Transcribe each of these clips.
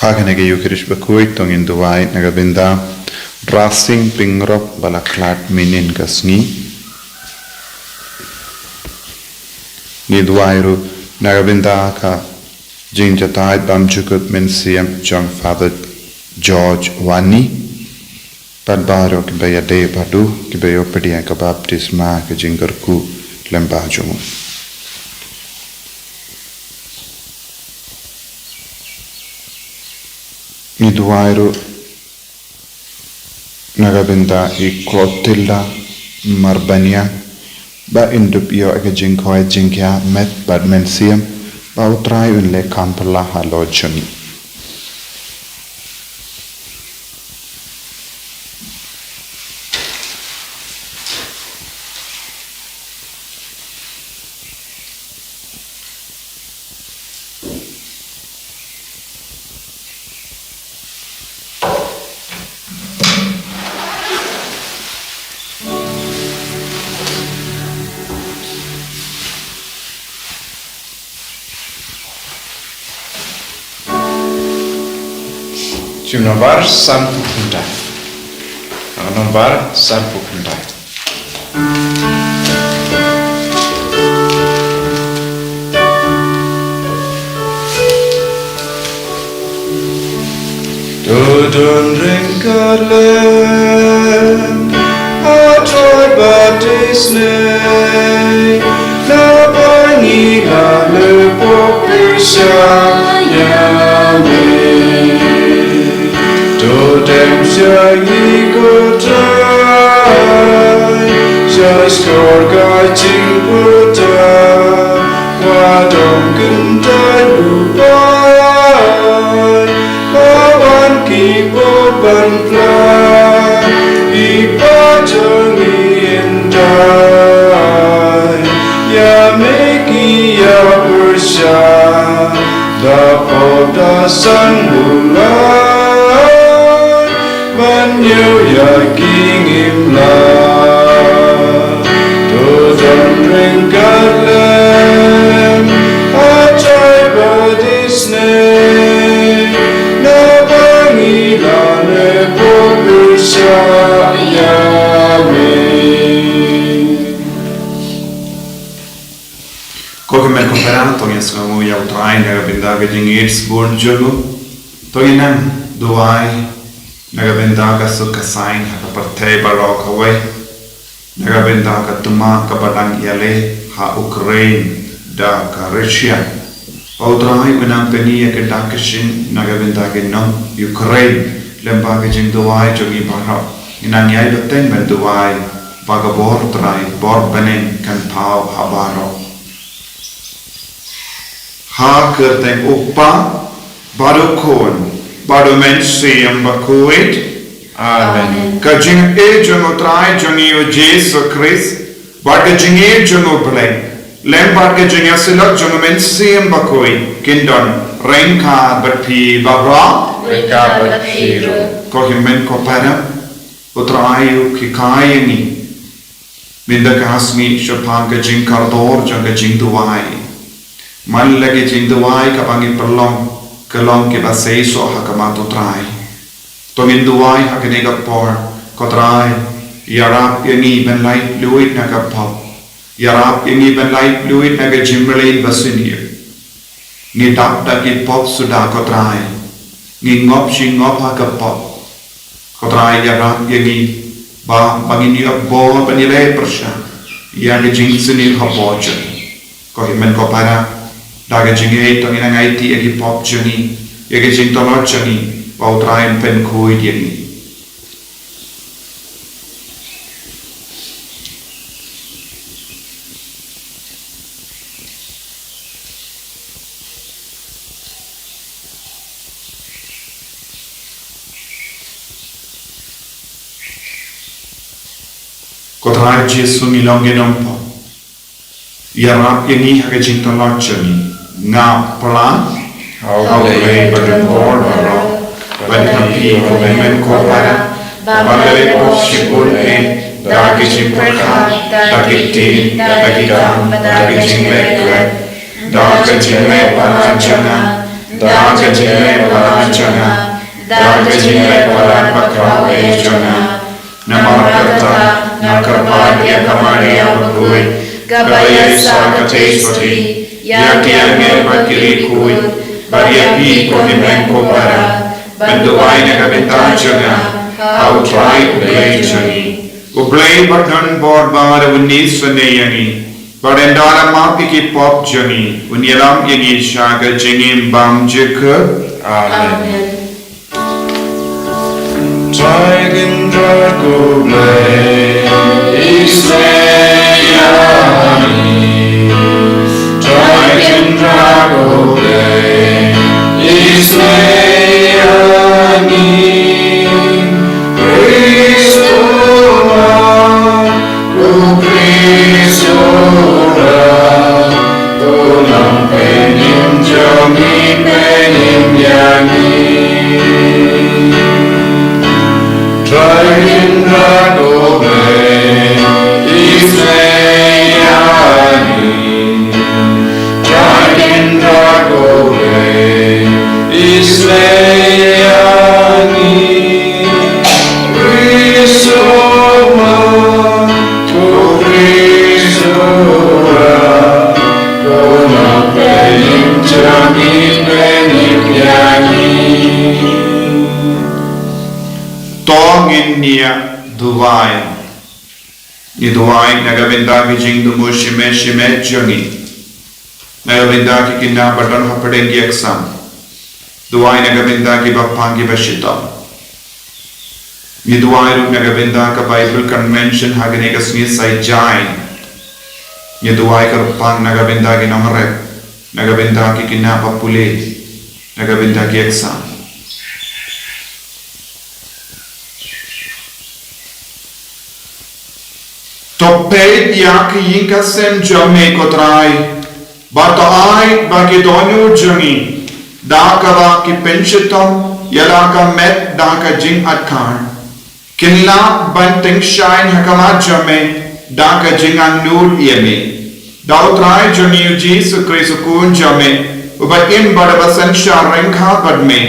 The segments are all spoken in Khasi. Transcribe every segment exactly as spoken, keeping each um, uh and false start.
Ha kane ka Ïukharist bakhuid to ngin duwai na ka bynta Rasing Pingrok ba la khlad mynnin ka sngi. Ngi duwai ruh na ka bynta ka jingjatai bymjukut mynsiem jong Father George Wani. Bad baroh kiba ïadei bad u, kiba ïoh pdiang ka baptisma ka jingkyrkhu lyngba jong u. Ngi duwai ruh na ka bynta i Clotilda Marbaniang, ba in dup ïoh ka jingkhoi jingkhia met bad mynsiem, ba U Trai un leh kham phylla halor jong i. Jingmut nombar sanphew khyndai. Nombar sanphew khyndai. To don ryngkat lem, ha trei bad isnei, naba ngi la leh pop pyrshah ïa me. To dem sha ngi ko Trai, sha skor ka jingpyrta, wat ym kyntait, Blei, ba wan ki pop ban pla, i pajong i hyndai. Ïa me ki ïa pyrshah, da pop da sang Blei, ban ïoh ïa ki ngim lah. To don ryngkat lem, ha trei bad isnei, naba ngi la leh pop pyrshah ïa me. Ko hynmen ko para, to ngin sngewnguh ïa U Trai na ka bynta ka jingïeit sbun jong u. To ngin nang duwai na ka bynta ka suk ka saiñ ha ka pyrthei baroh kawei, na ka bynta ka tymmen kaba dang ïaleh ha Ukraine da ka Russia. Ba U Trai un nang pyni ïa ka dak ka shin na ka bynta ki nong Ukraine, lyngba ka jingduwai jong ngi baroh. Ngi nang ïai bteng ban duwai ba ka bor Trai, bor bneng kan paw ha baroh. Ha ka kyrteng U Kpa, bad U Khun, bad U Mynsiem Bakhuid. Amen. Ka jingïeit jong U Trai jong ngi U Jisu Khrist, bad ka jingïeit jong U Blei, lem bad ka jingïasyllok jong U Mynsiem Bakhuid, kin don ryngkat bad phi baroh. Ryngkat bad phi ruh. Ko hynmen ko para, U Trai u hikai ïa ngi mynta ka sngi shaphang ka jingkordor jong ka jingduwai. Man la ka jingduwai kaba ngi pynlong, ka long kaba seisoh ha khmat U Trai. To ngin duwai ha kane ka por, ko Trai, ïarap ïa ngi ban lait luid na ka pop. Ïarap ïa ngi ban lait luid na ka jingmlien basniew. Ngi dap da ki pop suda ko Trai. Ngi ngop shi ngop ha ka pop. Ko Trai ïarap ïa ngi ba, ba ngin ïoh bor ban ïaleh pyrshah ïa ka jingsniew hapoh jong ngi. Ko hynmen ko para, da ka jingïeit to ngin nang aiti ïa ki pop jong ngi, ïa ka jingtlot jong ngi, ba U Trai un pynkhuid ïa ngi. Ko Trai Jisu, ngi long ki nongpop. Ïarap ïa ngi ha ka jingtlot jong ngi. Nga phla ha U Blei Badonbor baroh, bad ha phi ko hynmen ko para, ba leh pop shibun eh, da ka jingpyrkhat, da ka ktien, da ka kam, da ka jingleh khlem, da ka jingleh palat jong nga. da ka jingïaleh palat jong nga, da ka jingïaleh palat bakhraw eh jong nga. Namar kata, nga kyrpad ïa ka Maria bakhuid, kaba ïaisah ka theisotti, ïa ki angel bad ki riewkhuid, bad ïa phi ko hynmen ko para, ban duwai na ka bynta jong nga ha U Trai U Blei jong ngi. U Blei uba don bor ba un ïasnoh ïa ngi, bad un da la map ïa ki pop jong ngi, un ïalam ïa ngi sha ka jingim bymjukut. Amen. Amen. Trai Kynrad ko Blei, isynei ïa ngi. Trai Kynrad ko Blei, isynei ïa ngi. Khrist u wan, ko Khrist u wan, ko Nongpynim jong ngi, pynim ïa ngi. Trai Kynrad ko Blei, isynei ïa ngi. Trai Kynrad ko Blei, isynei ïa ngi. Khrist u wan, ko Khrist u wan, ko Nongpynim jong ngi, pynim ïa ngi. To ngin ïa duwai. Ngi duwai na ka bynta ki jingthmu shimet shimet jong ngi. Na ka bynta ki khynnah ba don hapdeng ki exam. Duwai na ka bynta kiba pang kiba shitom. Ngi duwai ruh na ka bynta ka Bible Convention ha kane ka sngi Saitjaiñ. Ngi duwai kyrpang na ka bynta ki nongrep, na ka bynta ki khynnah ba pule, na ka bynta ki exam. To peit ïa ka ïing ka sem jong me ko Trai, bad to ai ba ki dohnud jong ngi, da kaba ki pynshitom ïa la ka met da ka jingadkar, kin lah ban tyngshaiñ ha khmat jong me da ka jingangnud ïa me. Da U Trai jong ngi U Jisu Khrist U Khun jong me, uba im bad uba synshar ryngkat bad me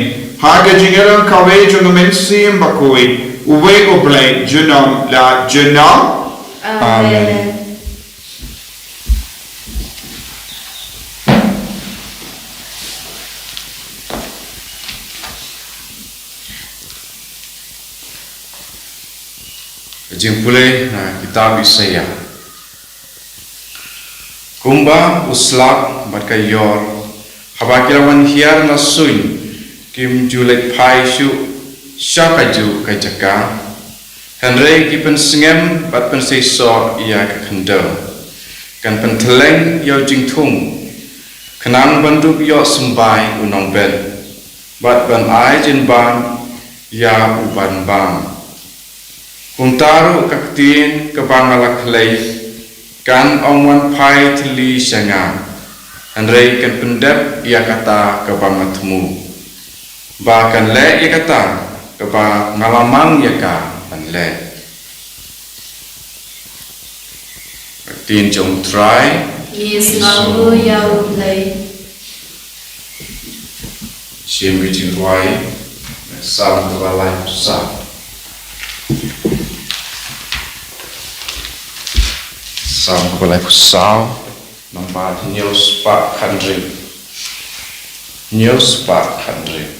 ha ka jingïalang kawei jong U Mynsiem Bakhuid, uwei U Blei junom la junom. Amen. Amen. Jingpule na kitab Isaïah. Kumba u slap bad ka ïor, haba ki la wan hiar na suiñ, kim ju leit phai shuh sha kajuh ka jaka. Hynrei ki pynsngem bad pynseisoh ïa ka khyndew. Kan pynthylleng ïa u jingthung, khnang ban dup ïoh symbai u nongbet, bad ban ai jingbam ïa u banbam. Kumta ruh ka ktien kaba nga la khlei kan ym wan phai thylli sha nga, hynrei kan pyndep ïa kata kaba nga thmu, ba kan leh ïa kata kaba nga la mang ïa ka ban leh. Ka ktien jong U Trai. Ngi sngewbha ïa U Blei. Shim ka jingrwai, Salm kaba laiphew saw. Salm kaba laiphew saw, nambar hynñiew spah khathynriew. Hynñiew spah khathynriew.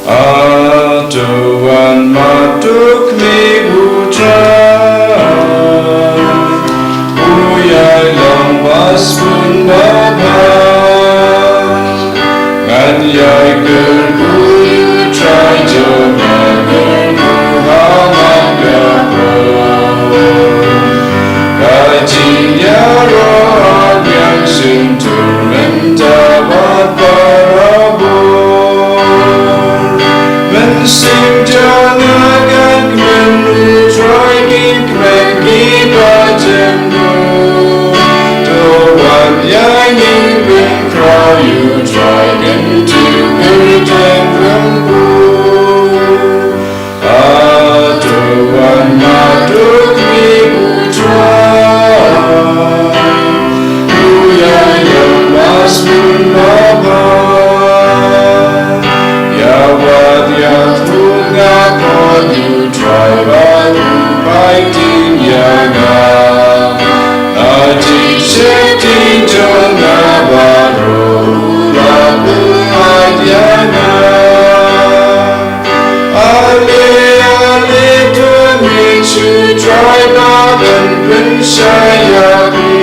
A to wan ma to khmih, U Trai, u ïai long ba sbun ba bha. Ngan ïai kyrkhu, U Trai jong nga, kyrkhu ha man ka por. Ka jingïaroh ha biang shyntur mynta bad para bun. Mynsiem jong nga kan kmen, U Trai, ki kmen kiba jem bun. To wan ïa ngi, pynkhraw ïa U Trai, kyntu kyrta Sheptieng jong nga baroh u la pynlait ïa nga. Ale, ale, to ngin shu trai ba ban pynshai ïa phi.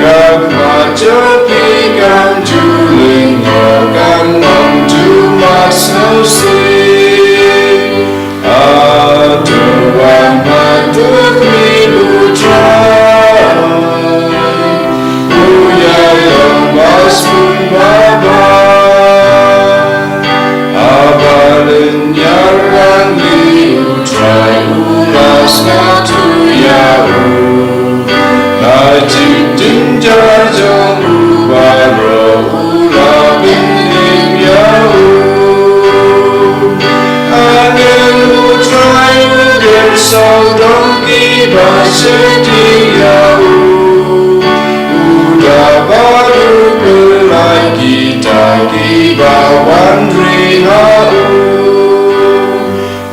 Ka khmat jong phi kam ju lyngngoh, kan long ju mat sngewsih. Hato wan ma to ngin u Trai, u ïalam ba sngewbha. Haba lynñiar rangli u Trai u la sngap ïa u. Na jingtynjar jong u baroh u la pyndep ïa u. Angel u Trai u kyrpad sawdong kiba sheptieng ïa u. U da baroh pynlait kita kiba wan ri ha u.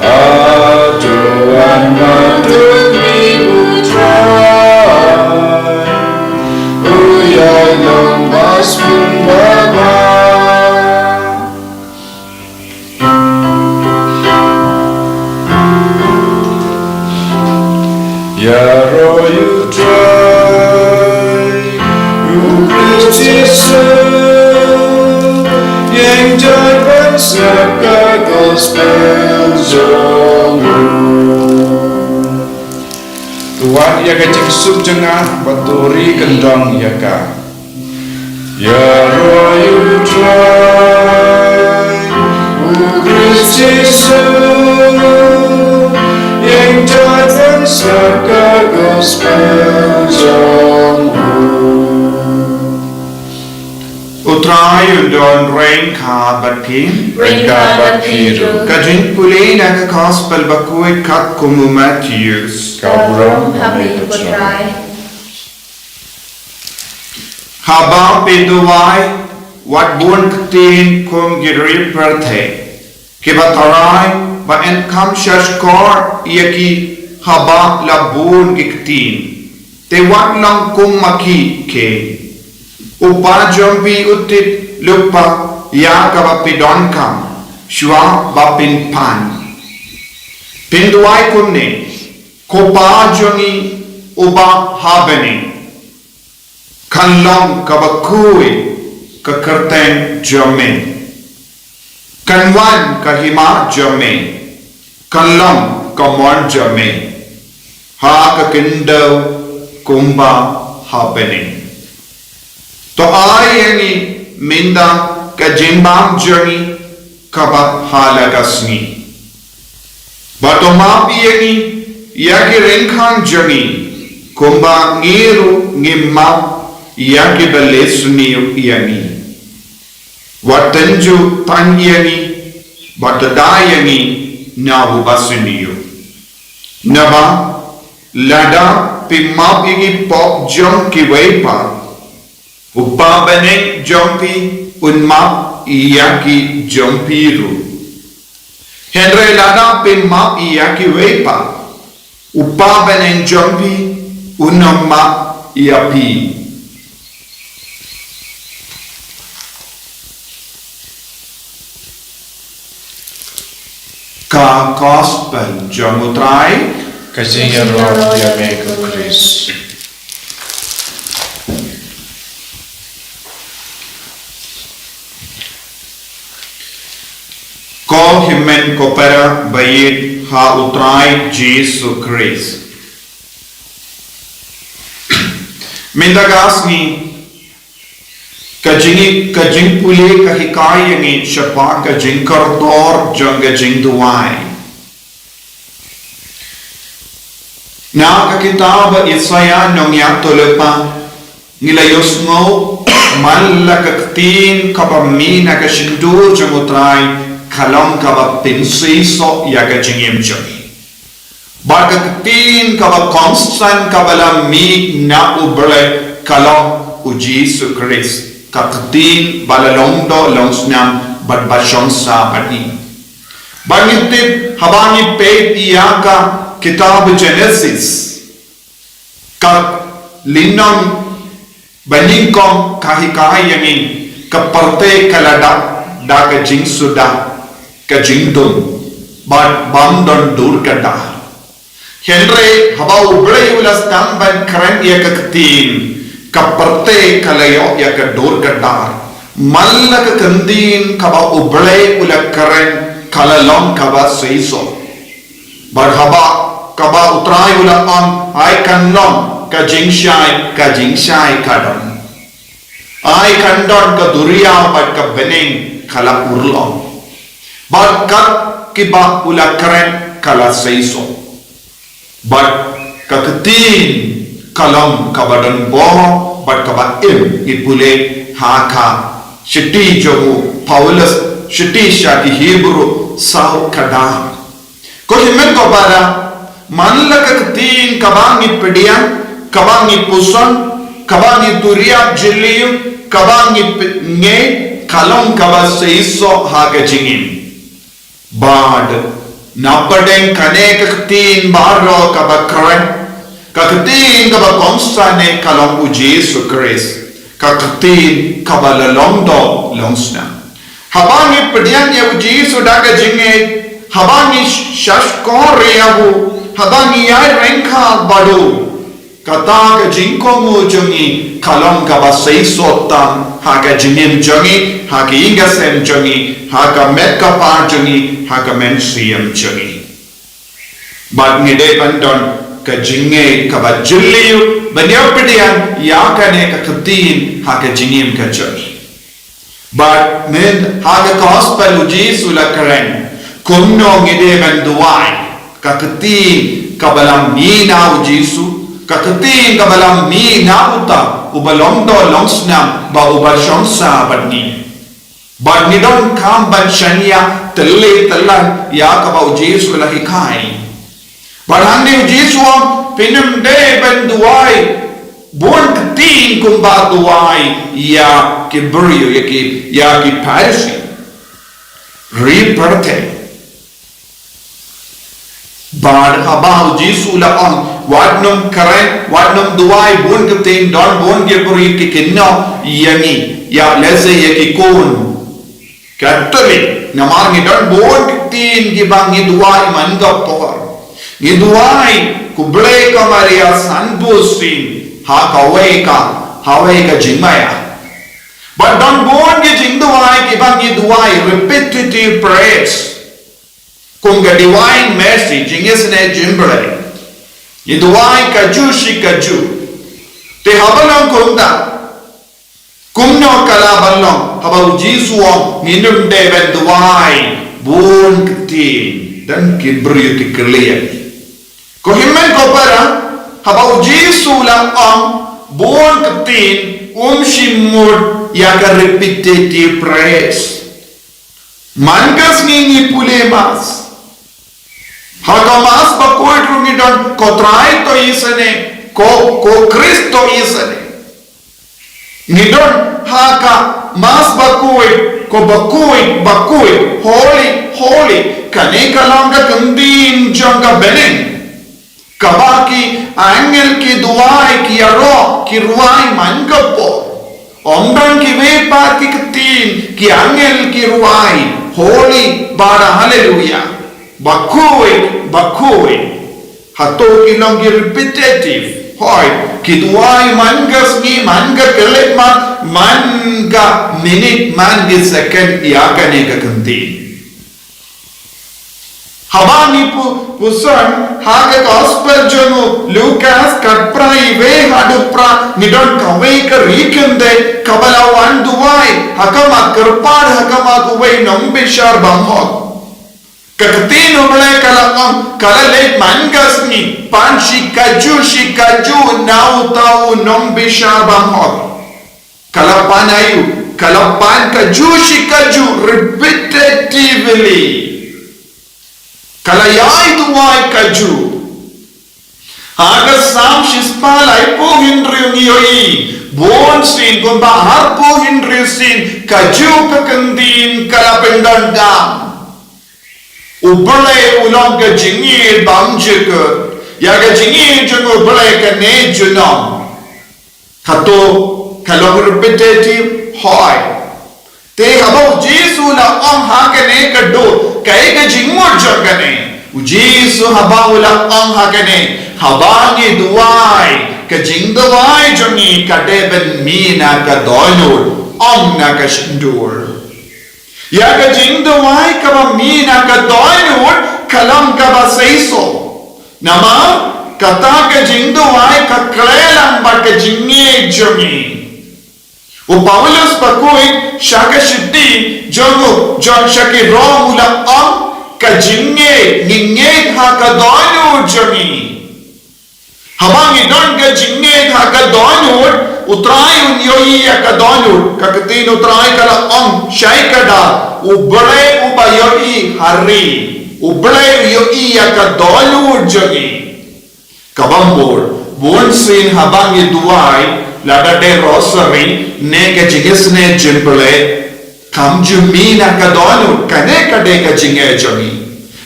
Hato wan ma to ngin u Trai, u ïalam ba sngewbha. Ïaroh ïa u Trai, u Khrist Jisu, ïeng jai ban sngap ka gospel jong u. To wad ïa ka jingsuk jong nga, bad to ri kyndong ïa ka. Ïaroh ïa u Trai, u Khrist Jisu, ïeng jai ban sngap ka gospel jong u. U Trai un don ryngkat bad phi. Ryngkat bad phi ruh. Ka jingpule na ka gospel bakhuid katkum u Mathaios. Ka burom ha me ko Trai. Haba phi duwai, wat bun ktien kum ki ri pyrthei, kiba tharai ba yn kham shahshkor ïa ki haba la bun ki ktien. Te wat long kum ma ki kein. U Kpa jong phi u tip lypa ïa kaba phi donkam, shuwa ba phin pan. Phin duwai kumne: Ko Pa jong ngi uba ha bneng, kan long kaba khuid ka kyrteng jong me. Kan wan ka hima jong me. Kan long ka mon jong me ha ka khyndew kumba ha bneng. To ai ïa ngi mynta ka jingbam jong ngi kaba ha la ka sngi. Bad to map ïa ngi ïa ki ryngkang jong ngi, kumba ngi ruh ngi map ïa kiba leh sniew ïa ngi. Wat tynjuh tang ïa ngi, bad to da ïa ngi na u basniew. Naba lada phi map ïa ki pop jong kiwei pat, u Pa bneng jong phi un map ïa ki jong phi ruh. Hynrei lada phi map ïa kiwei pat, u Pa bneng jong phi un ym map ïa phi. Ka gospel jong u Trai. Ka jingïaroh ïa me ko Khrist. Ko hynmen ko para ba ïeit ha u Trai Jisu Khrist. Mynta ka sngi, ka jing, ka jingpule ka hikai ïa ngi shaphang ka jingkordor jong ka jingduwai. Na ka kitab Isaïah nongïathuh lypa, ngi la ïohsngew man la ka ktien kaba mih na ka shyntur jong u Trai ka long kaba pynseisoh ïa ka jingim jong ngi. Bad ka ktien kaba kongsan kaba la mih na u Blei ka long u Jisu Khrist, ka ktien ba la long doh long snam bad ba shong sah bad ngi. Bad ngi tip haba ngi peit ïa ka kitab Genesis, ka Lynnong banyngkong ka hikai ïa ngi, ka pyrthei ka la dap da ka jingsuda, ka jingdum, bad bym don dur kdar. Hynrei haba U Blei u la sdang ban kren ïa ka ktien, ka pyrthei ka la ïoh ïa ka dur kdar. Man la ka ktien kaba U Blei u la kren ka la long kaba seisoh. Bad haba kaba U Trai u la ong, ai kan long ka jingshai, ka jingshai ka don. Ai kan don ka duriaw bad ka bneng ka la urlong. Bad kat kiba u la kren ka la seisoh. Bad ka ktien ka long kaba don bor bad kaba im, ngi pule ha ka shithi jong u Paulus shithi sha ki Hebru saw kdar. Ko hynmen ko para, man la ka ktien kaba ngi pdiang, kaba ngi puson, kaba ngi duriap jylliew, kaba ngi p-, ngeit, ka long kaba seisoh ha ka jingim. Bad na pdeng kane ka ktien baroh kaba kren, ka ktien kaba kongsan ne ka long U Jisu Khrist, ka ktien kaba la long doh long snam. Haba ngi pdiang ïa U Jisu da ka jingngeit, haba ngi sh-, shahshkor ïa u, haba ngi ïai ryngkat bad u, kata ka jingkohnguh jong ngi ka long kaba seisoh tam ha ka jingim jong ngi, ha ka ïing ka sem jong ngi, ha ka met ka par jong ngi, ha ka mynsiem jong ngi. Bad ngi dei ban don ka jingngeit kaba jylliew ban ïa pdiang ïa kane ka ktien ha ka jingim ka jong ngi. Bad mynta ha ka gospel U Jisu u la kren kumno ngi dei ban duwai, ka ktien kaba la mih na U Jisu, ka ktien kaba la mih na uta uba long doh long snam bad uba shong sah bad ngi. Bad ngi donkam ban shaniah tylli tyllan ïa kaba U Jisu u la hikai. Bad hangne U Jisu u ong, phin ym dei ban duwai bun ktien kumba duwai ïa ki briew, ïa ki, ïa ki Pharisi, ri pyrthei. Bad haba U Jisu u la ong, wat nym kren, wat nym duwai bun ktien, don bun ki briew ki kynnoh ïa ngi, ïa, lehse ïa ki khun Katholik, namar ngi don bun ktien kiba ngi duwai man ka por. Ngi duwai, khublei ko Maria, san bunsien ha kawei ka, ha kawei ka jingmaïa. Bad don bun ki jingduwai kiba ngi duwai, repetitive prayers. Kum ka Divine Mercy, jingisynei jong U Blei. Ngi duwai kajuh shi kajuh. Te haba long kumta, kumno ka lah ban long, haba U Jisu u ong ngin ym dei ban duwai bun ktien, don ki briew ki kylli ïa ngi. Ko hynmen ko para, haba U Jisu u la ong bun ktien, um shym mut ïa ka repetitive prayers. Man ka sngi ngi pule Mass. Ha ka Mass bakhuid ruh ngi don, ko Trai to ïasynei, ko, ko Khrist to ïasynei. Ngi don ha ka Mass bakhuid, ko bakhuid, bakhuid, holy, holy. Kane ka long ka ktien jong ka bneng. Kaba ki angel ki duwai, ki ïaroh, ki rwai man ka por. Ym don kiwei pat ki ktien, ki angel ki rwai, holy, bad hallelujah. Bakhuid, bakhuid. Hato ki long ki repetitive? Hooid, ki duwai man ka sngi, man ka khyllipmat, man ka minit, man ki second ïa kane ka ktien. Haba ngi pu-, puson ha ka Gospel jong u Lukas, ka phra, wei haduh phra, ngi don kawei ka ri kynthei kaba la wan duwai ha ka kyrpad, ha ka kawei nongbishar bymhok. Ka ktien U Blei ka la ong, ka la leit man ka sngi, pan shi kajuh shi kajuh na uta u nongbishar bymhok. Ka la pan aïu, ka la pan kajuh shi kajuh, repetitively. Ka la ïai duwai kajuh. Ha ka Salm shispah laiphew hynriew ngi ïohi, bunsien kumba arphew hynriew sien, kajuh ka ktien ka la pyndonkam. U Blei u long ka jingïeit bymjukut. Ïa ka jingïeit jong U Blei kane junom. Kato ka long repetitive, hooid. Te haba u Jisu u la ong ha kane ka dud, kaei ka jingmut jong kane? U Jisu haba u la ong ha kane, haba ngi duwai, ka jingduwai jong ngi ka dei ban mih na ka dohnud, ym na ka shyntur. Ïa ka jingduwai kaba mih na ka dohnud ka long kaba seisoh. Namar kata ka jingduwai ka kren lang bad ka jingngeit jong ngi. U Paulus bakhuid sha ka shithi jong u, jong sha ki Rom u la ong, ka jingngeit, ngi ngeit ha ka dohnud jong ngi. Haba ngi don ka jingngeit ha ka dohnud, u Trai un ïohi ïa ka dohnud. Ka ktien u Trai ka la ong shai kata, U Blei uba ïohi ha ri, U Blei u ïohi ïa ka dohnud jong ngi. Kaba mut, bunsien haba ngi duwai, lada dei rosary ne ka jingisynei jingpyllait, kam ju mih na ka dohnud, kane ka dei ka jingngeit jong ngi.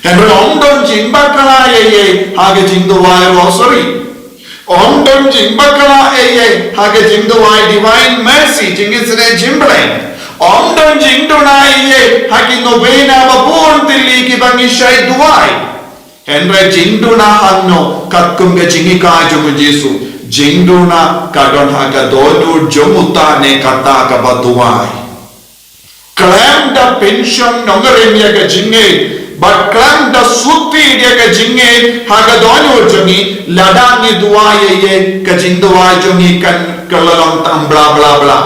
Hynrei ym don jingbakla ei ei ha ka jingduwai rosary. Ym don jingbakla ei ei ha ka jingduwai Divine Mercy, jingisynei jingpyllait. Ym don jingduna ei ei ha ki novena ba bun tylli kiba ngi shait duwai. Hynrei jingduna hangno? Katkum ka jinghikai jong u Jisu, jingduna ka don ha ka dohnud jong uta ne kata kaba duwai. Khlem da pynshong nongrim ïa ka jingngeit bad khlem da suti ïa ka jingngeit ha ka dohnud jong ngi, lada ngi duwai ei ei, ka jingduwai jong ngi kan kylla long tang bla bla bla.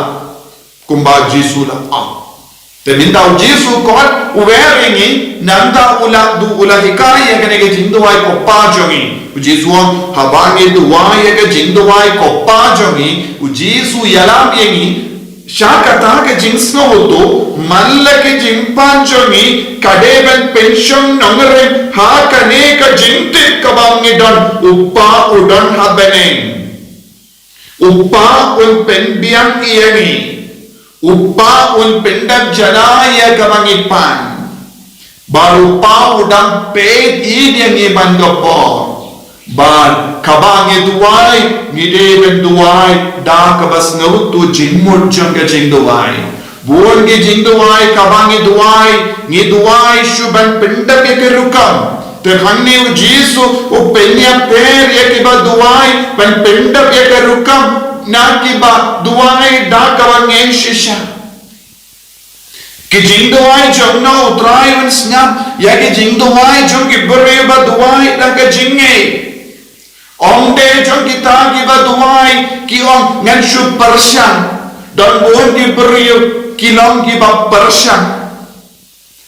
Kumba u Jisu u la ong. Te mynta u Jisu kot u wer ïa ngi, nangta u la du, u la hikai ïa kane ka jingduwai ko Pa jong ngi. U Jisu u ong, haba ngi duwai ïa ka jingduwai ko Pa jong ngi, u Jisu u ïalam ïa ngi sha kata ka jingsngewthuh, man la ka jingpan jong ngi ka dei ban pynshong nongrim ha kane ka jingtip kaba ngi don, U Pa u don ha bneng. U Pa un pynbiang ïa ngi. U Pa un pyndep jana ïa kaba ngi pan. Bad U Pa u dang peit ïa ngi ban ka por. Bad kaba ngi duwai, ngi dei ban duwai da kaba sngewthuh jingmut jong ka jingduwai. Bun ki jingduwai kaba ngi duwai, ngi duwai shu ban pyndep ïa ka rukom. Te hangne u Jisu u pynïapher ïa kiba duwai ban pyndep ïa ka rukom na kiba duwai da kaba ngen shisha. Ki jingduwai jong no? U Trai un sngap ïa ki jingduwai jong ki briew ba duwai da ka jingngeit. Ym dei jong kita kiba duwai ki ong ngan shu pyrshang. Don bun ki briew ki long kiba pyrshang.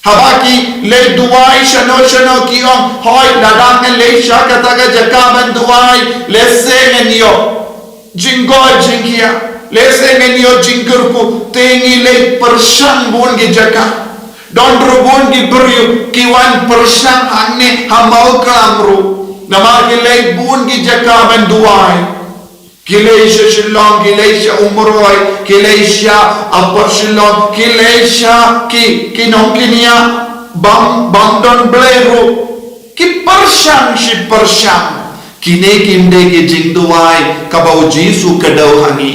Haba ki leit duwai shano shano ki ong, hooid, lada ngan leit sha kata ka jaka ban duwai, lehse ngan ïoh jingkoit jingkhiah, lehse ngan ïoh jingkyrkhu, te ngi leit pyrshang bun ki jaka. Don ruh bun ki briew ki wan pyrshang hangne ha Mawklam ruh. Namar ki leit bun ki jaka ban duwai. Ki leit sha Shillong, ki leit sha Umroi, ki leit sha Upper Shillong, ki leit sha ki, ki nongkynniah bym, bym don Blei ruh. Ki pyrshang shi pyrshang. Kine kim dei ki jingduwai kaba u Jisu u kdew ha ngi.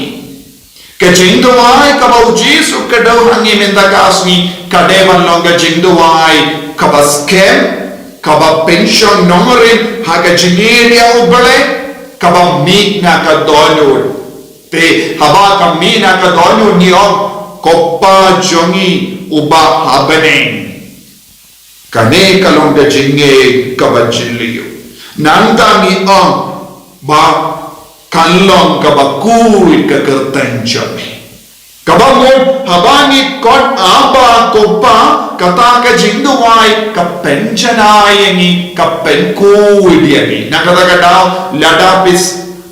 Ka jingduwai kaba u Jisu u kdew ha ngi mynta ka sngi ka dei ban long ka jingduwai kaba skhem, kaba pynshong nongrim ha ka jingïeit ïa U Blei, kaba mih na ka dohnud. Te haba ka mih na ka dohnud ngi ong, Ko Pa jong ngi uba ha bneng. Kane ka long ka jingngeit kaba jylliew. Nangta ngi ong ba kan long kaba khuid ka kyrteng jong me. Kaba mut haba ngi kot Abba Ko Pa, kata ka jingduwai ka pynjanai ïa ngi, ka pynkhuid ïa ngi. Na kata ka daw lada phi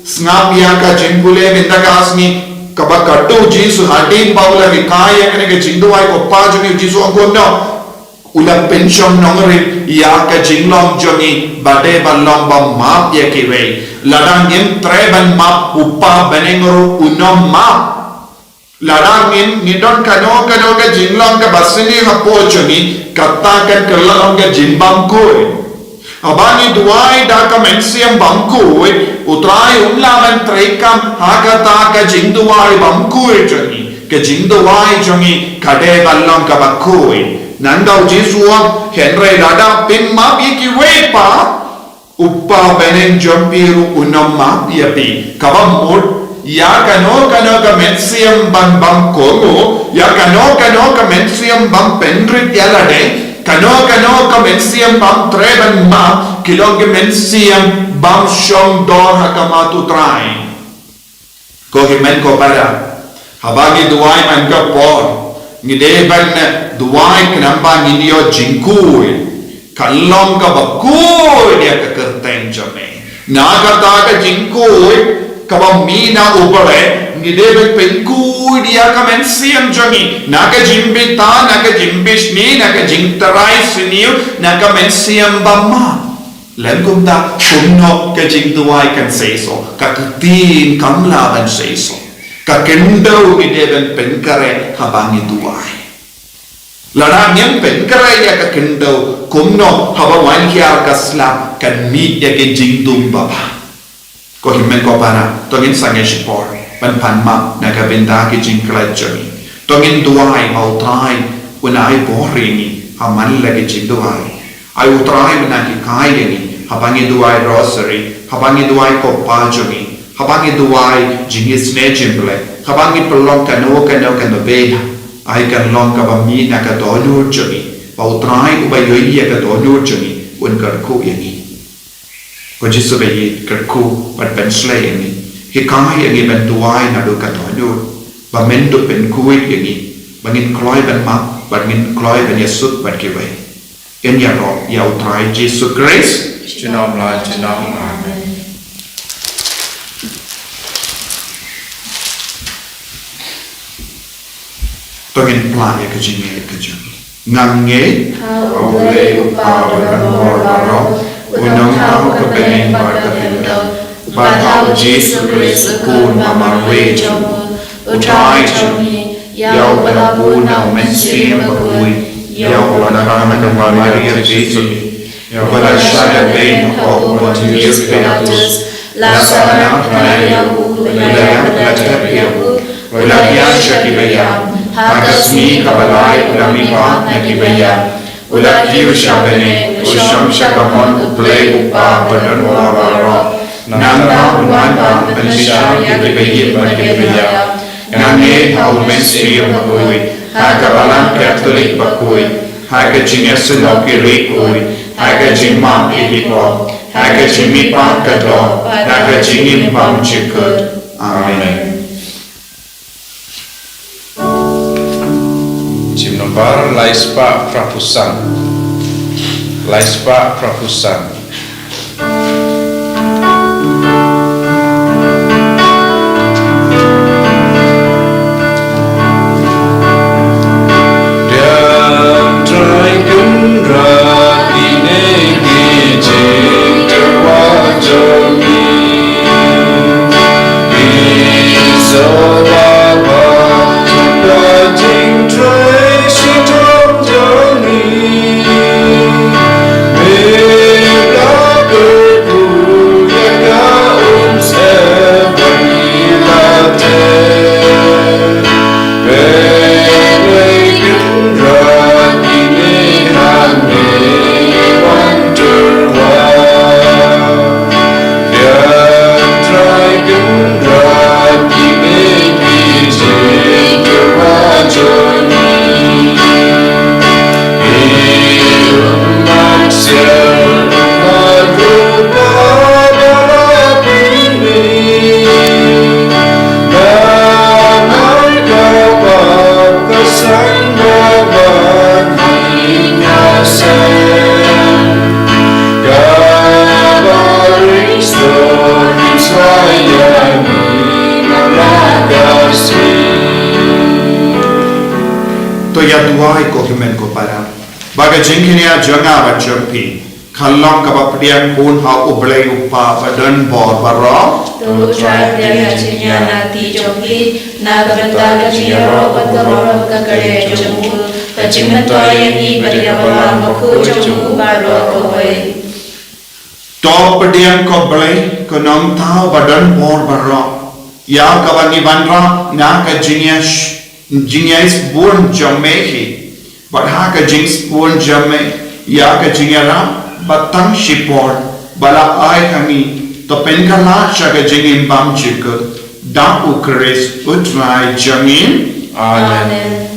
sngap ïa ka jingpule mynta ka sngi, kaba katto u Jisu hadien ba u la hikai ïa kane ka jingduwai Ko Pa jong ngi, u Jisu u ong kumno? U la pynshong nongrim ïa ka jinglong jong ngi ba dei ban long ba map ïa kiwei. Lada ngim treh ban map, U Pa bneng ruh un ym map. Lada ngin, ngi don kano kano ka jinglong kaba sniew hapoh jong ngi, kata kan kylla long ka jingbymkhuid. Haba ngi duwai da ka mynsiem bymkhuid, U Trai um lah ban treikam ha kata ka jingduwai bymkhuid jong ngi. Ka jingduwai jong ngi ka dei ban long kaba khuid. Nangta U Jisu u ong, hynrei lada phi map ïa kiwei pat, U Kpa bneng jong phi ruh un ym map ïa phi. Kaba mut, ïa kano kano ka mynsiem ban bymkohnguh, ïa kano kano ka mynsiem ban pynrit ïa lade, kano kano ka mynsiem ban treh ban map, ki long ki mynsiem bym shong dor ha khmat U Trai. Ko hynmen ko para, haba ngi duwai man ka por, ngi dei ban duwai khnang ba ngin ïoh jingkhuid. Kan long kaba khuid ïa ka kyrteng jong me. Na kata ka jingkhuid kaba mih na U Blei, ngi dei ban pynkhuid ïa ka mynsiem jong ngi na ka jingbit, na ka jingbishni, na ka jingtharai sniew, na ka mynsiem bymap. Lem kumta, kumno ka jingduwai kan seisoh, ka ktien kam lah ban seisoh. Ka khyndew ngi dei ban pynkhreh haba ngi duwai. Lada ngim pynkhreh ïa ka khyndew, kumno haba wan hiar ka slap kan mih ïa ka jingdum babha. Ko hynmen ko para, to ngin sangeh shipor ban pan map na ka bynta ki jingkhlaiñ jong ngi. To ngin duwai ba U Trai un ai bor ïa ngi ha man la ki jingduwai. Ai U Trai ba un hikai ïa ngi haba ngi duwai rosary, haba ngi duwai ko Pa jong ngi, haba ngi duwai jingisynei jingpyllait, haba ngi pynlong kano kano ka nuksa. Ai kan long kaba mih na ka dohnud jong ngi, ba U Trai uba ïohi ïa ka dohnud jong ngi un kyrkhu ïa ngi. Ko Jisu ba ïeit, kyrkhu bad pynshlei ïa ngi. Hikai ïa ngi ban duwai naduh ka dohnud, ba men duh pynkhuid ïa ngi, ba ngin kloi ban map, ba ngin kloi ban ïasuk bad kiwei. Ngin ïaroh ïa U Trai Jisu Khrist. Junom la junom. Amen. To ngin pynlait ïa ka jingngeit ka jong ngi. Nga ngeit ha U Blei U Kpa badonbor baroh, U Nongthaw ka bneng bad ka khyndew, bad ha U Jisu Khrist U Khun ba marwei jong U, U Trai jong ngi, ïa uba la bun na U Mynsiem Bakhuid, ïa uba la khang na ka Maria Theisotti, ïa uba la shah da beiñ ha u Pontius Pilatus, la sahnarphna ïa u, u la ïap, la thep ïa u, u la thiah sha ki baïap, ha ka sngi kaba lai u la mihpat na ki baïap, u la kiew sha bneng, u shong sha ka mon U Blei U Kpa badonbor baroh. Nangta un wan ban pynshai ïa ki baïap bad ki baïap. Nga ngeit ha U Mynsiem Bakhuid, ha ka Balang Katholik bakhuid, ha ka jingïaseng ki riewkhuid, ha ka jingmap ïa ki pop, ha ka jingmihpat ka doh, ha ka jingim bymjukut. Amen. Jingmut nombar lai spah phra phew san. Lai spah phra phew san. Dang Trai Kynrad, kine ki jingtyrwa jong ngi. Ngi sngewbha ba ka jingtrei shitom jong ngi. To ïa duwai ko hynmen ko para, ba ka jingkynnoh jong nga bad jong phi kan long kaba pdiang khun ha U Blei U Kpa badonbor baroh. To U Trai pdiang ïa ka jingïaid lynti jong phi na ka bynta ka jingïaroh bad ka burom ka kyrdan jong u, ka jingmyntoi ïa ngi bad ïa ka Balang Bakhuid jong u baroh kawei. To pdiang, ko Blei, ko Nongthaw ba don bor baroh, ïa kaba ngi wanrah na ka jingïa sh-, jingïaisbun jong me hi. Bad ha ka jingsbun jong me, ïa ka jingïarap ba tang shipor ba la ai ha ngi, to pynkylla sha ka jingim bymjukut, da U Khrist U Trai jong ngi. Amen. Amen.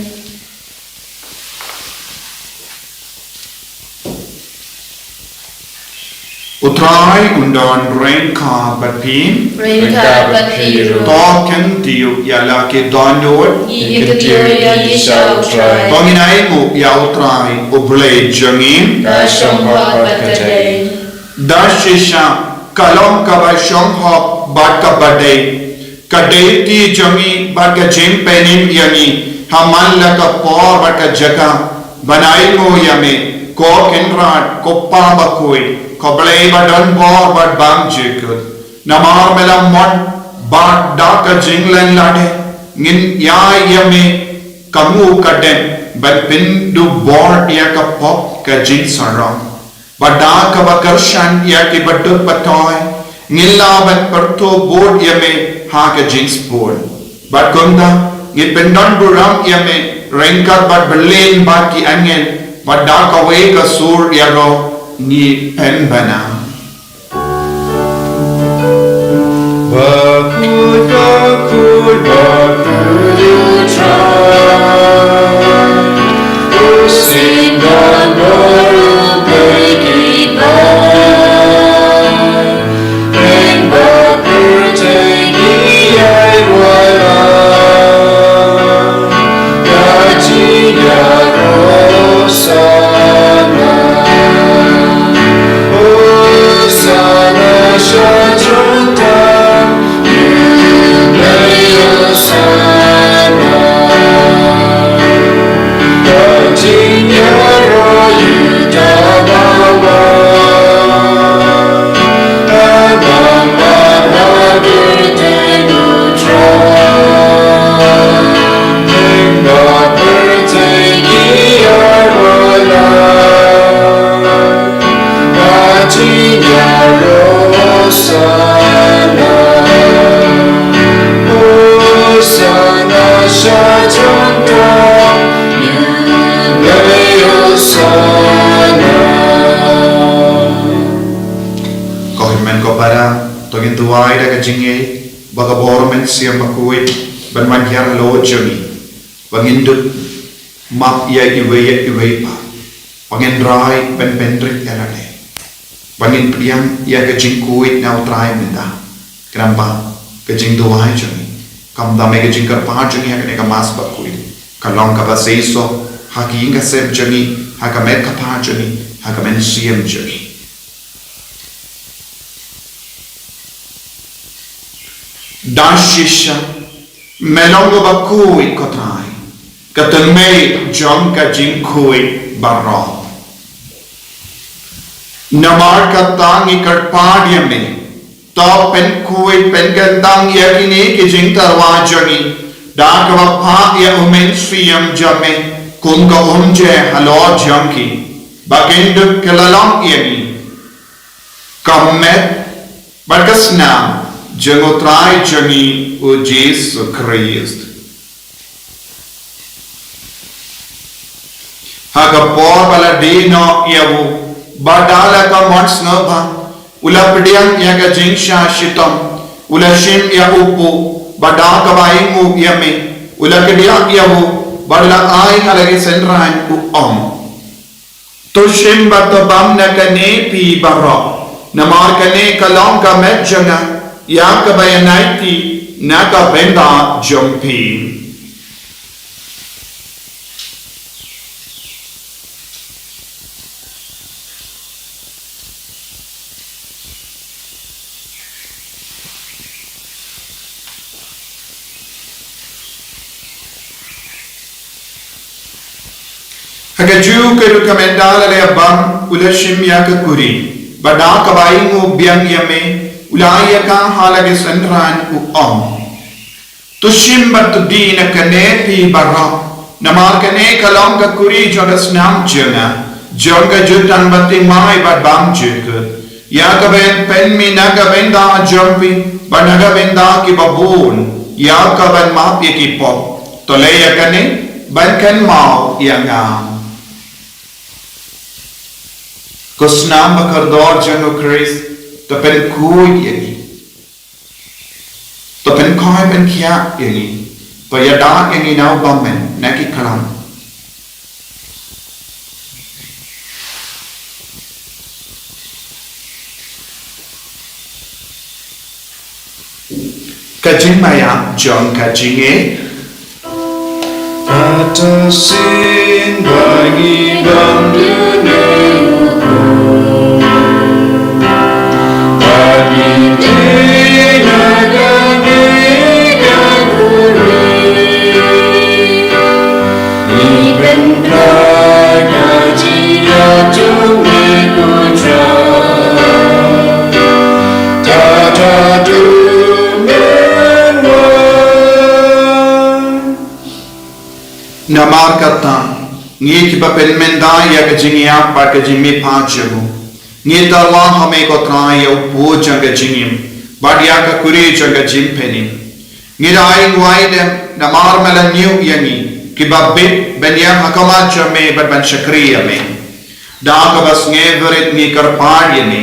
U Trai un don ryngkat bad phi. Ryngkat bad phi ruh. To kyntiew ïa la ki dohnud. Ngi kyntiew ïa ngi sha U Trai. To ngin ainguh ïa U Trai U Blei jong ngi. Ka shong hok bad ka dei. Da shisha, ka long kaba shong hok bad kaba dei. Ka dei ti jong ngi bad ka jingpynim ïa ngi, ha man la ka por bad ka jaka, ban ainguh ïa me, ko Kynrad, ko Pa bakhuid, ko Blei ba don bor bad bymjukut. Namar me la mon, bad da ka jinglen lade, ngin ïai ïa me, ka nguh ka dem, ban pyndubor ïa ka pop ka jingsarong. Bad da kaba kyrshan ïa ki baduk batoi, ngin lah ban pyrthuh bud ïa me ha ka jingsbun. Bad kumta, ngin pyndonburom ïa me, ryngkat bad Blei bad ki angel, bad da kawei ka sur ïaroh, ngi pynbna. Bakhuid, bakhuid, bakhuid U Trai. U sing don bor U Blei ki paid. Ïing ba pyrthei ngi ïai wallam. Ka jingïaroh Hosana. Hosana sha jrong tam. Ïa U Blei Hosana. Ka jingïaroh ïa U Trai. Ko hynmen ko para, to ngin duwai da ka jingngeit ba ka bor U Mynsiem Bakhuid ban wan hiar halor jong ngi, ba ngin dup map ïa iwei ïa iwei pat, ba ngin rai ban pynrit ïa lade, ba ngin pdiang ïa ka jingkhuid na U Trai mynta. Khnang ba ka jingduwai jong ngi, kam dei ka jingkyrpad jong ngi ha kane ka Mass bakhuid, ka long kaba seisoh ha ka ïing ka sem jong ngi, ha ka met ka phad jong ngi, ha ka mynsiem jong ngi. Da shisha, me long uba khuid, ko Trai, ka tynrai jong ka jingkhuid baroh. Namar kata ngi kyrpad ïa me, to pynkhuid pynkyntang ïa kine ki jingtyrwa jong ngi, da kaba phah ïa U Mynsiem jong me kum ka umjer halor jong ki, ba kin dup kylla long ïa ngi ka met bad ka snam jong U Trai jong ngi U Jisu Khrist. Ha ka por ba la die noh ïa u, bad da la ka mon sngewbha, u la pdiang ïa ka jingshah shitom, u la shim ïa u puh, bad da kaba ainguh ïa me, u la kdiah ïa u, bad u la ai ha la ki synran, u ong: To shim bad to bam na kane phi baroh, namar kane ka long ka met jong nga, ïa kaba ïa aiti na ka bynta jong phi. Ha kajuh ka rukom ynda la dep bam, u la shim ïa ka kuri, bad da kaba ainguh biang ïa me, u la ai ïa ka ha la ki synran, u ong: To shim bad to die na kane phi baroh, namar kane ka long ka kuri jong ka snam jong nga, jong ka jutang bad thymmai bad bymjukut. Ïa kaban pynmih na ka bynta jong phi bad na ka bynta kiba bun, ïa kaban map ïa ki pop. To leh ïa kane ban kynmaw ïa nga. Ko snam ba kordor jong u Khrist, to pynkhuid ïa ngi. To pynkhuid pynkhiah ïa ngi. To ïada ïa ngi na u bymman na ki khlam. Ka jingmaïa jong ka jingngeit. Kata sien ba ngi dang dune u Blei. Ba ngi dei na ka ngi ka kuri. Ngi pynkhraw ka jingïaid jong ngi ko Trai. Kata dune u Blei. Namar kata, ngi kiba pynmynta ïa ka jingïap bad ka jingmihpat jong u, ngi tyrwa ha me ko Trai ïa u pud jong ka jingim bad ïa ka kuri jong ka jingpynim. Ngi da ai nguai dem namar me la ñiew ïa ngi kiba bit ban ïeng ha khmat jong me bad ban shakri ïa me. Da kaba sngewrit ngi kyrpad ïa me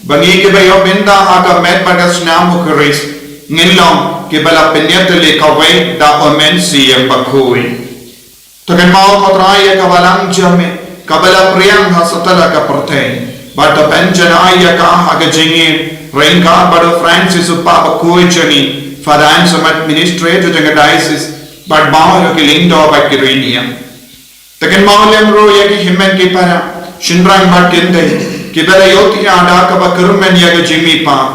ba ngi kiba ïoh bynta ha ka met bad ka snam u Khrist ngin long kiba la pynïatylli kawei da u Mynsiem Bakhuid. To kynmaw ko Trai ïa ka balang jong me kaba la pdiang ha satlak ka pyrthei, bad to pynjanai ïa ka ha ka jingim ryngkat bad u Francis u Pop bakhuid jong ngi, Father Anselm administrator jong ka diocese, bad baroh ki lyngdoh bad ki riewniam. To kynmaw lem ruh ïa ki hynmen ki para, shynrang bad kynthei kiba la ïohthiah da kaba kyrmen ïa ka jingmihpat,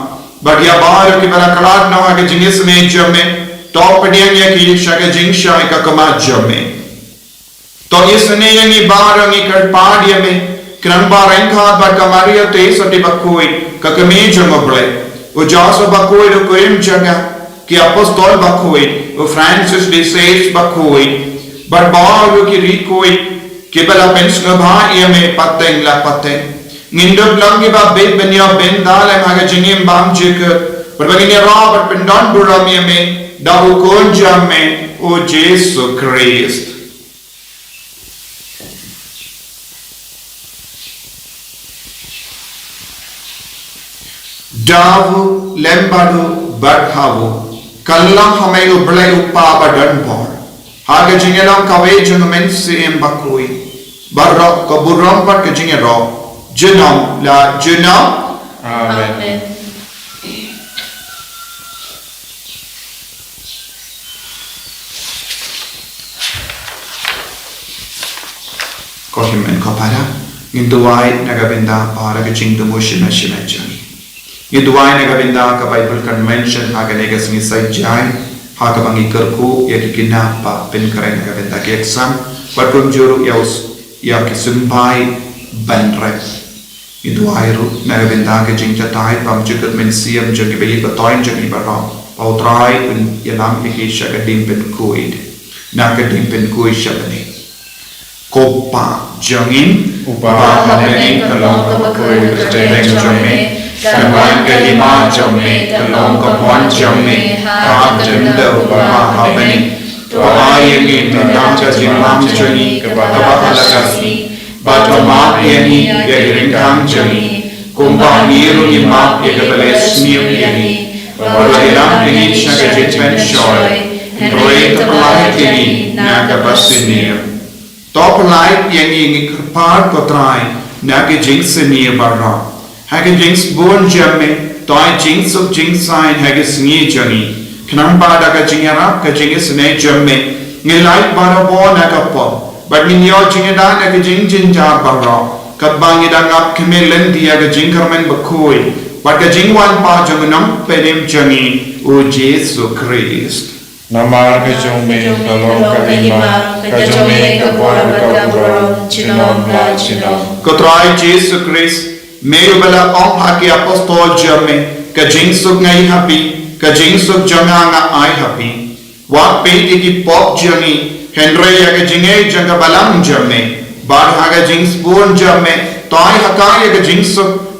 bad ïa baroh kiba la khlad noh ha ka jingisynei jong me, to pdiang ïa ki sha ka jingshai ka khmat jong me. To isynei ïa ngi baroh, ngi kyrpad ïa me, khnang ba ryngkat bad ka Maria Theisotti bakhuid, ka kmie jong u Blei, u Joseph bakhuid u kurim jong ka, ki apostol bakhuid, u Francis de Sales bakhuid, bad baroh ki riewkhuid kiba la pynsngewbha ïa me pateng la pateng, ngin dup long kiba bit ban ïoh bynta lem ha ka jingim bymjukut, bad ba ngin ïaroh bad pyndonburom ïa me da u Khun jong me, u Jisu Khrist. Da u, lem bad u, bad ha u, kyllon ha me u Blei u Kpa badonbor, ha ka jingïalong kawei jong u Mynsiem Bakhuid, baroh ka burom bad ka jingïaroh junom la junom. Amen. Amen. Ko hynmen ko para, ngin duwai na ka bynta para ka jingthmu shimet shimet jong ngi. Ngin duwai na ka bynta ka Bible Convention ha kane ka sngi Saitjaiñ, ha kaba ngi kyrkhu ïa ki khynnah ba pynkhreh na ka bynta ki exam, bad kumjuh ruh ïa u s-, ïa ki symbai ban rep. Ngi duwai ruh na ka bynta ka jingjatai bymjukut mynsiem jong ki baïeit batoiñ jong ngi baroh, ba U Trai un ïalam ïa ki sha ka diengpynkhuid, na ka diengpynkhuid sha bneng. Ko Kpa jong ngi uba ha bneng, ka long kaba khuid ka kyrteng jong me, kan wan ka hima jong me, kan long ka mon jong me ha ka bynta uba ha bneng. To ai ïa ngi mynta ka jingbam jong ngi kaba ha la ka sngi. Bad to map ïa ngi ïa ki ryngkang jong ngi, kumba ngi ruh ngi map ïa kiba leh sniew ïa ngi. Bad to ïalam ïa ngi sha ka jingpynshoi, hynrei to pyllait ïa ngi na kaba sniew. To pyllait ïa ngi, ngi kyrpad ko Trai, na ki jingsniew baroh. Ha ka jingsbun jong me, to ai jingsuk jingsaiñ ha ka sngi jong ngi. Khnang ba da ka jingïarap ka jingisynei jong me, ngin lait barabor na ka pop, bad ngin ïoh jingïada na ka jingjynjar baroh, katba ngi dang ap khmih lynti ïa ka jingkyrmen bakhuid bad ka jingwan pat jong u Nongpynim jong ngi, u Jisu Khrist. Namar ka jong me ka long ka hima, ka jong me ka bor bad ka burom, junom la junom. Ko Trai Jisu Khrist, me uba la ong ha ki apostol jong me, ka jingsuk nga ai ha phi, ka jingsuk jong nga nga ai ha phi. Wat peit ïa ki pop jong ngi, hynrei ïa ka jingngeit jong ka balang jong me. Bad ha ka jingsbun jong me, to ai ha ka ïa ka jingsuk,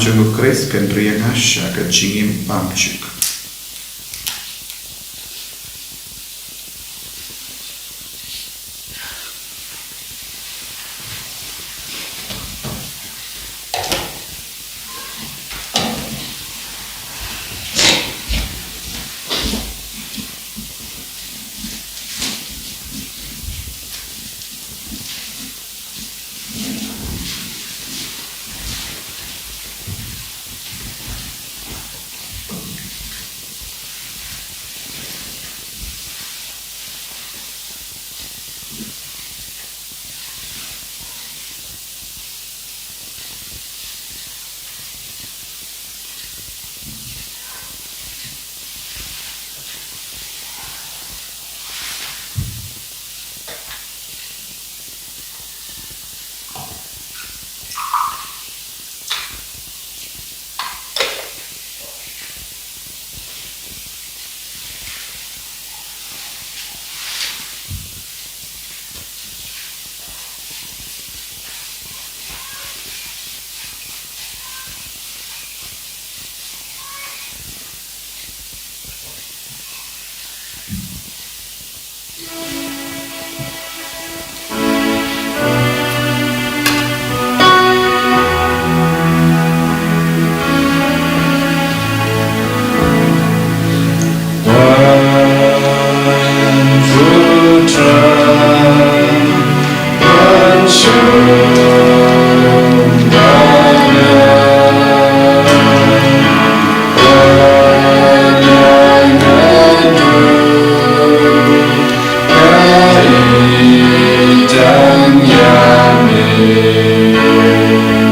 jong u Khrist kan ri ïa nga sha ka jingim bymjukut.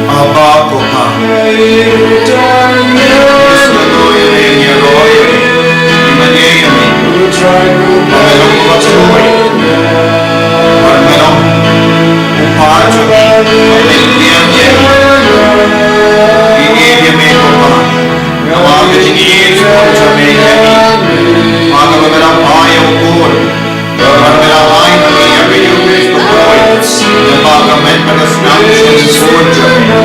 Abba, ko Pa. Ïa me, ïa me, ïa me. Ïa me, ïa me. Ïa me, ïa me. Ïa me, ïa me. Ïa me, ïa me. Ïa me, ïa me, ko Pa. Namar ka jingïeit jong me ïa ngi. Ba ka ba me la phah ïa u Khun. Ba me la ai ha ngi ïa ka Eukharist bakhuid. Ba ka met bad ka snam jong u Khun jong me.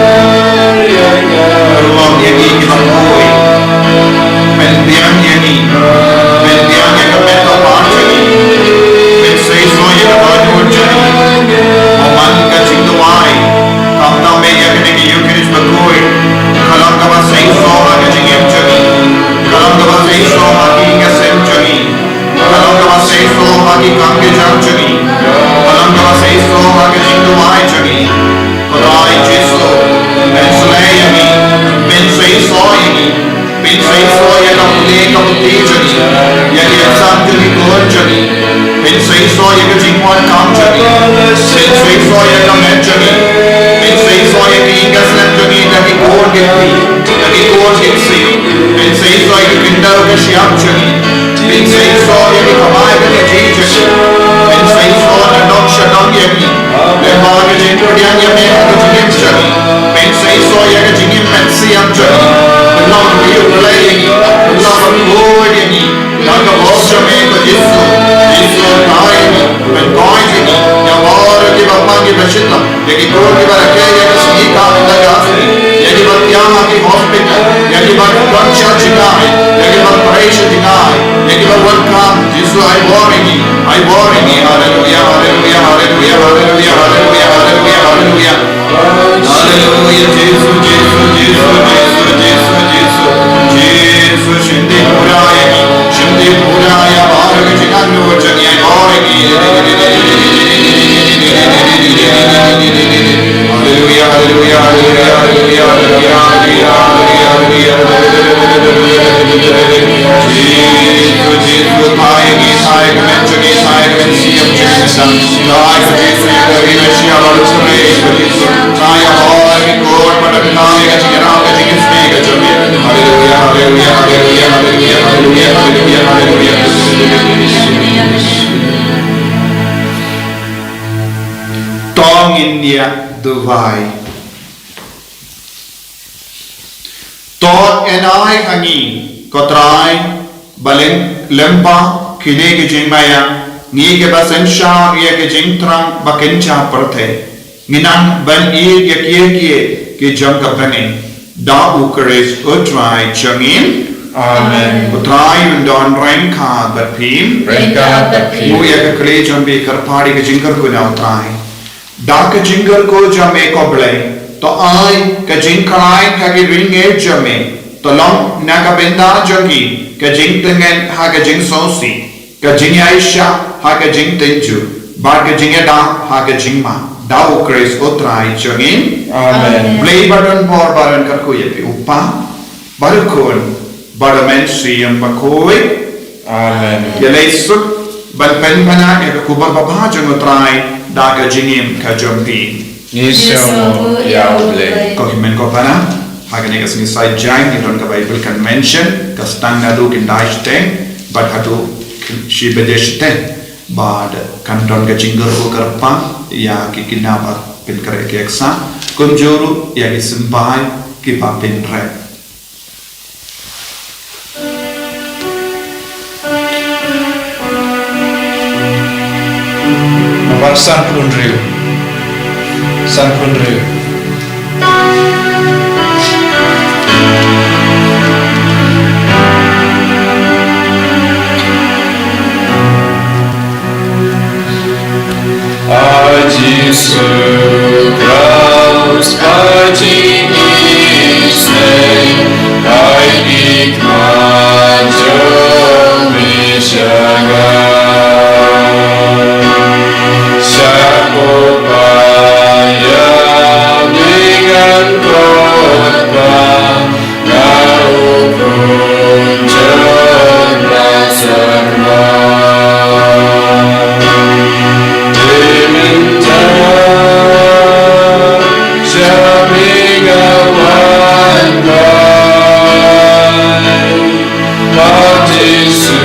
Pynlong ïa ngi kiba khuid. Pynbiang ïa ngi. Pynbiang ïa ka met ka phad jong ngi. Pynseisoh ïa ka dohnud jong ngi. Ba man ka jingduwai. Khamtam ïa kane ka Eukharist bakhuid. Ka long kaba seisoh ha ka jingim jong ngi. Ka long kaba seisoh ha ki ïing ki sem jong ngi. Ka long kaba seisoh ha ki kam ki jam jong ngi. Ka long kaba seisoh ha ka jingduwai jong ngi. Ko Trai Jisu, pynsleh ïa ngi, pynseisoh ïa ngi, pynseisoh ïa ka pule ka puthi jong ngi, ïa ki aksam jong ki khun jong ngi, pynseisoh ïa ka jingwan kam jong ngi, pynseisoh ïa ka met jong ngi, pynseisoh ïa ki ïing ki sem jong ngi, da ki khun ki kti, da ki khun ki ksiew, pynseisoh ïa ka khyndew ka shyiap jong ngi, Pynshai saiñ sha nong sha nong ïa ngi. Lem bad ka jingpyrshang ïa me ha ka jingim jong ngi. Pynshai saiñ ïa ka jingim mynsiem jong ngi. Pynlong ïa ngi. Pynlong ïa ngi. Tang ka bor jong me ko Jisu. Jisu, trai ïa ngi. Pynkoit ïa ngi. Ïa baroh kiba pang kiba shitom. Ïa ki khun kiba rakhe ïa ka sngi ka mynta ka sngi. Ïa kiba thiah ha ki hospital. Ïa kiba don sha jngai. Ïa kiba trei sha jngai. Ïa kiba wan kam. Jisu, ai bor ïa ngi. Ai bor ïa ngi. Haleluya, haleluya, haleluya, haleluya, haleluya, haleluya, haleluya. Haleluya, Jisu, Jisu, Jisu, Jisu, Jisu. Jisu, shim dei pura ïa ngi. Shim dei pura ïa baroh ki jingangnud jong ngi, ai bor ïa ngi. Haleluya, haleluya, haleluya, haleluya. Jisu, Jisu, phai ïa ngi, phai ïa ka mynsiem jong ngi, phai ïa ka mynsiem jong ngi. Phai ïa ka Jisu, ïa ka Jisu. Phai ïa baroh ki khun, baroh ki kynthei, ka jingïarap, ka jingisynei, ka jingim. Haleluya, haleluya, haleluya. To ngin ïa duwai. To ai ha ngi, ko Trai, ba lyngba kine ki jingmaïa, ngi kiba synshar ïa ki jingthrang ba kynja pyrthei, ngin nang ban ïeit ïa kiei kiei ki jong ka bneng, da U Khrist U Trai jong ngi. Amen. U Trai un don ryngkat bad phi. Ryngkat bad phi. Buh ïa ka kti jong phi, kyrpad ïa ka jingkyrkhu na U Trai. Da ka jingkyrkhu jong me, ko Blei, to ai ka jingkhlaiñ ha ki riewngeit jong me, to long na ka bynta jong ki ka jingtngen ha ka jingsngewsih, ka jingïaishah ha ka jingtynjuh, bad ka jingïada ha ka jingma, da U Khrist U Trai jong ngi. Amen. Blei ba don bor ba don kyrkhu ïa phi, U Kpa, bad U Khun, bad U Mynsiem Bakhuid. Amen. Ïaleh suk ban pynbna ïa ka khubor babha jong U Trai da ka jingim ka jong phi. Ngi sngewbha ïa U Blei. Ko hynmen ko para, ha kane ka sngi Saitjaiñ ngi don ka Bible convention, ka sdang naduh khyndai shiteng bad haduh shi baje shiteng. Bad kan don ka jingkyrkhu kyrpang ïa ki khynnah ba pynkhreh ki exam, kumjuh ruh ïa ki symbai kiba pynrem. Nambar sanphew hynriew. Sanphew hynriew. A Jisu Khrist, a Jisu, ai ki khmat jong me sha nga. Sha ko Pa ïa me ngan khot ba nga u khun jong ka sarwa. Te mynta sha me nga wan bai, Bad Jisu,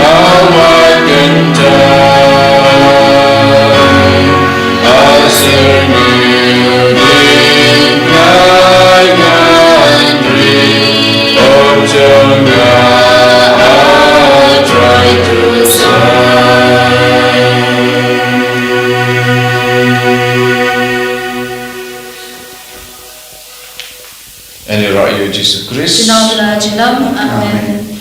a wat kyntait. A syrngiew dei ngai ngan ri, ong jong nga a Trai Khrist. Yn ïaroh ïa u Jisu Khrist. Junom la junom. Amen. Amen.